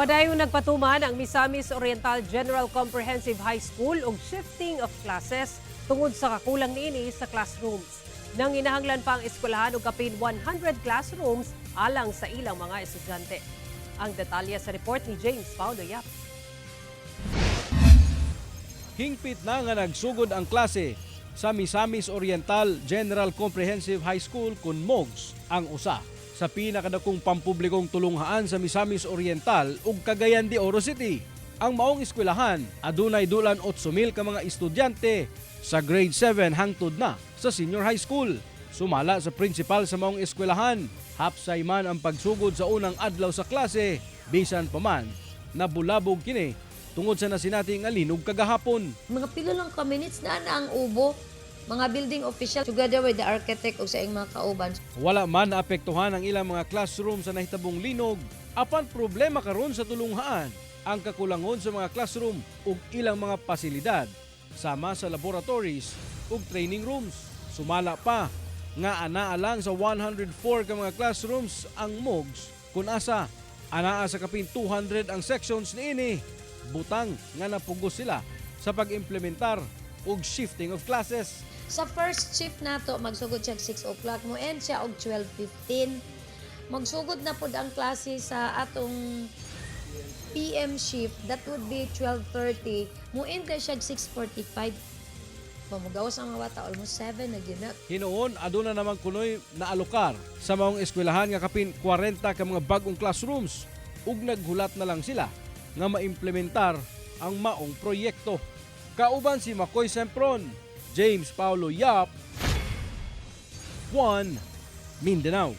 Padayong nagpatuman ang Misamis Oriental General Comprehensive High School og shifting of classes tungod sa kakulang niini sa classrooms. Nanginahanglan pa ang eskwelahan og kapin 100 classrooms alang sa ilang mga estudyante. Ang detalye sa report ni James Paulo Yap. Hingpit na nga nagsugod ang klase sa Misamis Oriental General Comprehensive High School kun MOGCHS, ang usa sa pinakadakong pampublikong tulunghaan sa Misamis Oriental ug Cagayan de Oro City. Ang maong eskwelahan adunay dulan 8,000 ka mga estudyante sa grade 7 hangtod na sa senior high school. Sumala sa principal sa maong eskwelahan, hapsay man ang pagsugod sa unang adlaw sa klase, bisan pa man nabulabog kini tungod sa nasinati nga linog kagahapon. Mga pila lang ka minutes na na ang ubo. Mga building official together with the architect o sa iyang mga kauban. Wala man naapektuhan ang ilang mga classroom sa nahitabong linog, apan problema karon sa tulunghaan ang kakulangon sa mga classroom ug ilang mga pasilidad sama sa laboratories ug training rooms. Sumala pa nga anaa lang sa 104 ka mga classrooms ang MOGCHS kun asa anaa sa kapin 200 ang sections niini, butang nga napugos sila sa pag-implementar og shifting of classes. Sa first shift nato, magsugod siya 6 o'clock, mo end siya og 12:15. Magsugod na pud ang klase sa atong PM shift, that would be 12:30. Mo end na siya 6:45. Pamugawas ang mga bata, almost 7 na gyud na. Hinuon, aduna naman kunoy naalokar sa maong eskwelahan nga kapin 40 ka mga bagong classrooms ug naghulat na lang sila nga maimplementar ang maong proyekto. Kauban si Makoy Sempron, James Paulo Yap, 1 Mindanao.